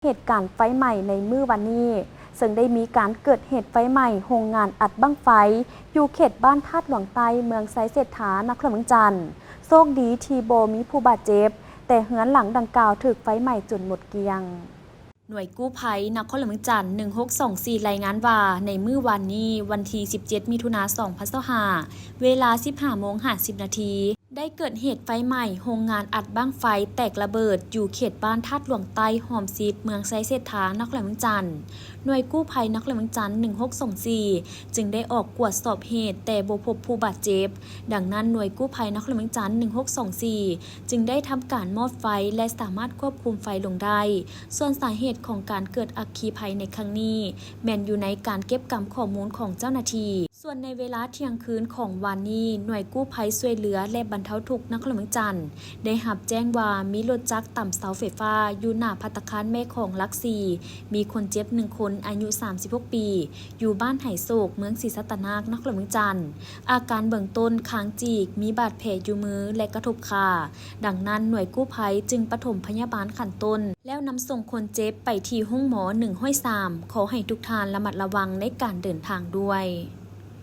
ເຫດການໄຟໄໝ້ໃນມື້ວານນີ້ ເຊິ່ງໄດ້ມີການເກີດເຫດໄຟໄໝ້ໂຮງງານອັດບັ້ງໄຟ ຢູ່ເຂດບ້ານທາດຫຼວງໃຕ້ ເມືອງໄຊເສດຖາ ນະຄອນຫຼວງວຽງຈັນ. ໂຊກດີທີ່ບໍ່ມີຜູ້ບາດເຈັບ, ແຕ່ເຮືອນຫຼັງດັ່ງກ່າວຖືກໄຟໄໝ້ຈົນໝົດກ້ຽງ. ໜ່ວຍກູ້ໄພນະຄອນຫຼວງວຽງຈັນ ໜຶ່ງຫົກສອງສີ່ ລາຍງານວ່າ ໃນມື້ວານນີ້ ວັນທີສິບເຈັດ ມິຖຸນາ ສອງພັນຊາວຫ້າ ເວລາ ສິບຫ້າໂມງຫ້າສິບນາທີ ໄດ້ເກີດເຫດໄຟໄໝ້ໂຮງງານອັດບັ້ງໄຟແຕກລະເບີດ ຢູ່ເຂດບ້ານທາດຫຼວງໃຕ້ ຮ່ອມສິບ ເມືອງໄຊເສດຖາ ນະຄອນຫຼວງວຽງຈັນ. ໜ່ວຍກູ້ໄພນະຄອນຫຼວງວຽງຈັນ ໜຶ່ງຫົກສອງສີ່ ຈຶ່ງໄດ້ອອກກວດສອບເຫດ ແຕ່ບໍ່ພົບຜູ້ບາດເຈັບ. ດັ່ງນັ້ນ ໜ່ວຍກູ້ໄພນະຄອນຫຼວງວຽງຈັນ ໜຶ່ງຫົກສອງສີ່ ຈຶ່ງໄດ້ທຳການມອດໄຟ ແລະ ສາມາດຄວບຄຸມໄຟລົງໄດ້. ສ່ວນສາເຫດຂອງການເກີດອັກຄີໄພໃນຄັ້ງນີ້ ແມ່ນຢູ່ໃນການເກັບກຳຂໍ້ມູນຂອງເຈົ້າໜ້າທີ່. ສ່ວນໃນເວລາທ່ຽງຄືນຂອງວານນີ້, ໜ່ວຍກູ້ໄພຊ່ວຍເຫຼືອ ແລະ ບັນເທົາທຸກນະຄອນຫຼວງວຽງຈັນ ໄດ້ຮັບແຈ້ງວ່າມີລົດຈັກຕຳເສົາໄຟຟ້າຢູ່ໜ້າພັດຕາຄານແມ່ຂອງຫຼັກສີ່ ມີຄົນເຈັບໜຶ່ງຄົນ ອາຍຸສາມສິບຫົກປີ ຢູ່ບ້ານໄຫໂສກ ເມືອງສີສັດຕະນາກ ນະຄອນຫຼວງວຽງຈັນ. ອາການເບື້ອງຕົ້ນຄາງຈີກ, ມີບາດແຜຢູ່ມື ແລະ ກະທົບຂາ. ດັ່ງນັ້ນ ໜ່ວຍກູ້ໄພຈຶ່ງປະຖົມພະຍາບານຂັ້ນຕົ້ນ ແລ້ວນຳສົ່ງຄົນເຈັບໄປທີ່ໂຮງໝໍ ໜຶ່ງຮ້ອຍສາມ. ຂໍໃຫ້ທຸກທ່ານລະມັດລະວັງໃນການເດີນທາງດ້ວຍ.